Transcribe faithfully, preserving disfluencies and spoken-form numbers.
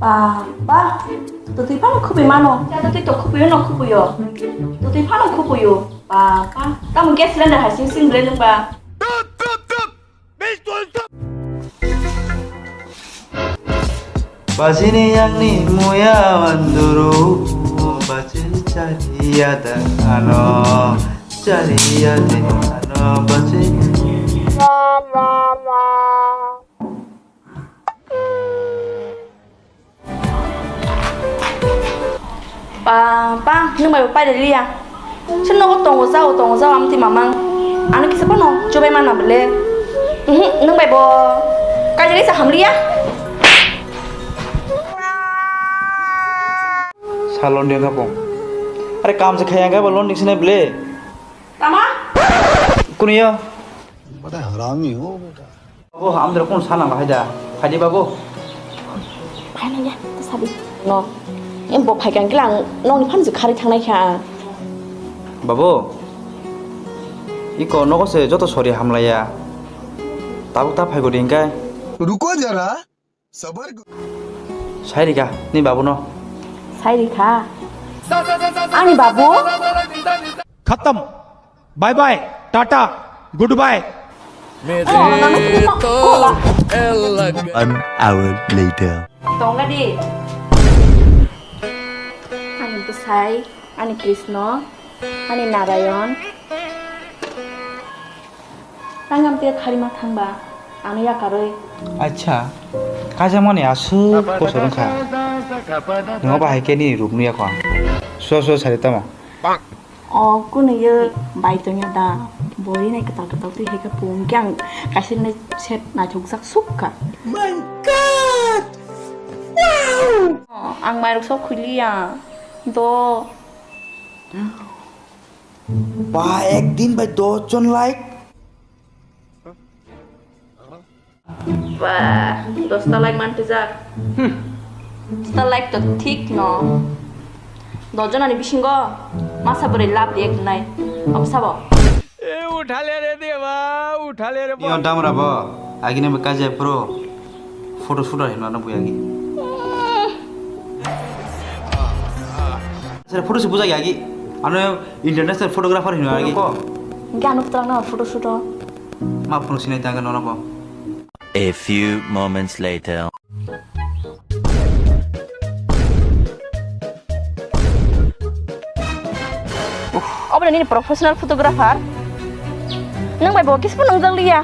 Ba, ba, twtwi phano khupui mano. Ya, twtwi to khupui no khupui o. Twtwi phano khupui o. Ba, ba, tamo gas cylinder hai sing sing ble nung ba. Bajini yangni muya wanduru, bajini chariya da ano, chariya de ano, bajini. Pa, pa, nwng bai bo paida liya. Chwng nogo tongo jao, tongo jao, amtwi mamang. Ano kisa phano chubai mana bwle. Mhm, nwng bai bo kaisa kaisa hamliya. Salon dia kapong. Are kam se khaya ga ba lon ding sine bwle. Tama? Kuniya? Bada harami ho beta. Babu, amdra kun sana bahai da. Phai di babu. Phai nang ya, ta sabi. No. Em bo phai kang kilang nong ni phan ju khari thangnai kha. Babu. Iko nogo se joto sori hamlaya. Tabuk ta phai godi hingkai. Ruko jara. Sabar. Sairika, ni babu no. Sairika. Ani babu? Khatam. Bye bye. Tata. Goodbye. Oh, nana sini no. Kola. One hour later. Tonga di. Ani bwsai, ani Krishna, ani Narayan. Tangam te kharima thangba, ano yakarwi. Acha, kajakmani aswk bosor wngkha. Nwngo bahai khe nini ruknu yakho ang. Sua sua sari tamo. O kunwiyo bai tongya da. Bori nai kwtal kwtal twi hai khe pung khe ang kaisa nai set naithokjak sukha. My God! Wow! O, ang mairok sok khuiliya. Do. Ba, ekdin bai dos jon like? Ba, dos ta like mantijak. Hmm. Dos ta like to thik no. Dos jonani bisingo masa bwrwi lab riak nai. Obo sabo? E, uthale re deba, uthale re. Yo damra bo, agini bo kaje pro. Photo shoot hinmano buyagi. Sir, photo shoot bujagi agi. Ano international photographer hinmano agi. Ko. Hingke ano phutrang na photo shoot o. Ma phone sinai tangka nono bo. A few moments later. Obo nini professional photographer. Nang bai bo kis pun nang jang liya.